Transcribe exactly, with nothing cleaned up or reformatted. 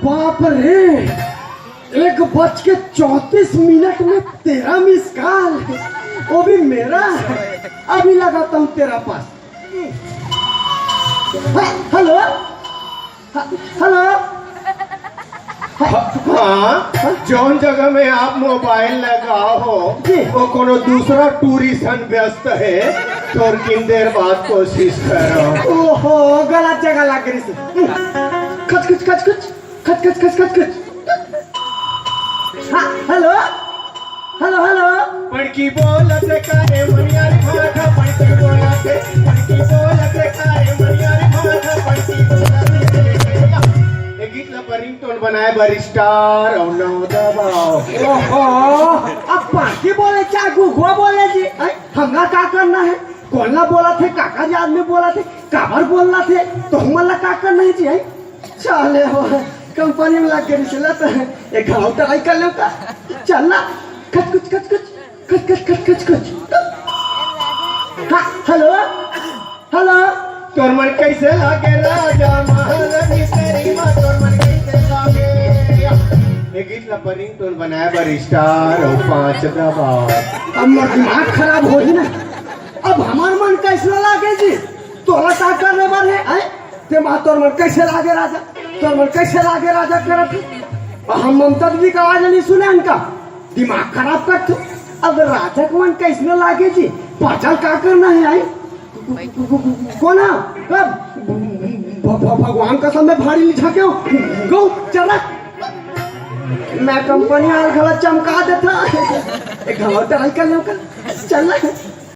बाप रे, एक बज के चौंतीस मिनट में तेरह मिस कॉल, वो भी मेरा। अभी लगाता हूँ तेरा पास। हाँ, हेलो। हाँ, हेलो। हाँ, जौन जगह में आप मोबाइल लगाओ हो, जी। वो कोनो दूसरा टूरिस्ट हन व्यस्त है, थोड़किन देर बाद कोशिश करो। ओहो, गलत जगह लग गई से। खच खच खच खच, खच खच खच खच खच। हाँ, हेलो, हेलो, हेलो। पड़की बोलत का रे मनिया रे भाठा, पड़की बोलत, पड़की बोलत का रे मनिया रे भाठा, पड़की बोलत। ए गीत ला पर रिंगटोन बनाए बर स्टार अउ नौ दबाओ। ओहो, अब पाकी बोले क्या गुगुआ बोले जी? हैं? हमला का करना है? कोन ला बोलत हे, काकर याद में बोलत हे, काबर बोलत हे, तो हमन ला का करना है जी? हैं? चले हो, कंपनी में लग गए चला तो एक घाव ट्राई कर लो का। चल ना, खच खच खच खच खच खच खच खच खच। हाँ, हेलो, हेलो। तोर मन कैसे लागे राजा महारानी तेरी माँ, तोर मन कैसे लागे? ए गीत ला पर रिंगटोन बनाए बर स्टार अउ पाँच दबाओ। अब मोर दिमाग खराब होही ना। अब हमार मन कैसे लागे जी? तोला का करने बर है, हैं? ते माँ तोर मन कैसे लागे राजा? तोर मन कैसे लागे राजा करत हे? अउ हम ममता दीदी का आवाज नहीं सुने इनका। दिमाग खराब कर तू। अब राजा के मन कैसे लागे जी? पाचल का करना है, हैं? कोन हा? कब? भ-, भ-, भगवान कसम मैं भारी नहीं झाके हो। गो, चल रहा। मैं कंपनी आल घला चमका देता। एक घाव ट्राई कर लो का। चल रहा।